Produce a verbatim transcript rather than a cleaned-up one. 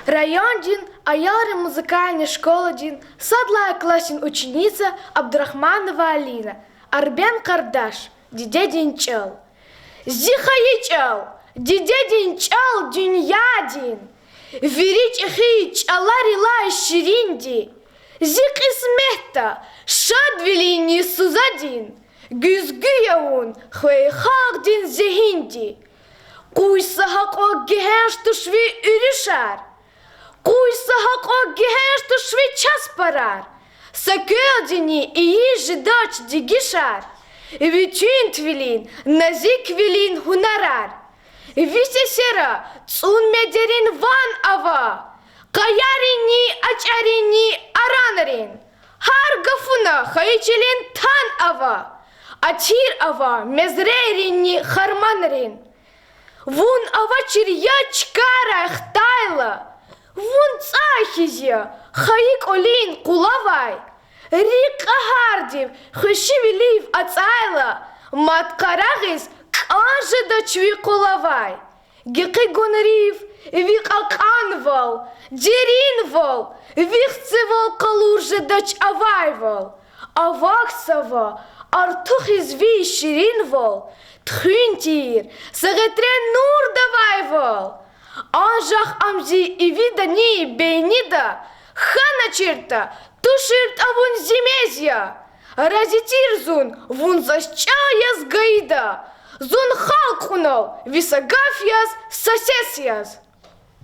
Райондин аялрин музыкальный школадин сад лагьай классдин ученица Абдурагьманова Алина. Арбен Къардаш. Дидедин чӀал. Зи хайи чӀал, дидедин чӀал дуьньядин, вири чӀехи чӀаларилай ширинди, зи кьисметда шадвилинни сузадин, гуьзгуь я вун хвей халкьдин зегьинди. Къуй са гьакьван гегьенш туш ви уьруьшар, къуй са гьакьван гегьенш туш ви часпарар, са квелдини ийиз жедач дегишар, ви туьнтвилин, назиквилин гьунарар. Ви сесера цӀун медерин ван ава, къаяринни, ачӀаринни, аранрин. Гьар гафуна хайи чилин тан ава, атир ава мезрейринни харманрин. Вун авачир яд чкайрай хтайла, вун цӀай хьиз я хайи кӀвалин къулавай. РикӀ кьагьардив хвешивилив ацӀайла, мад къарагъиз кӀан жедач ви къулавай. Гекъигунрив ви кьакьанвал, деринвал, ви хцивал къалур жедач авайвал. Авахьзава артухиз ви ширинвал, туьхуьн тийир са гъетре нур давайвал. Анжах ам зи ивидани бейнида хьаначиртӀа, туширтӀа вун зи мез я. Рази тир зун вун заз чӀал яз гайида, зун халкь кьунал ви са гаф яз, са сес яз.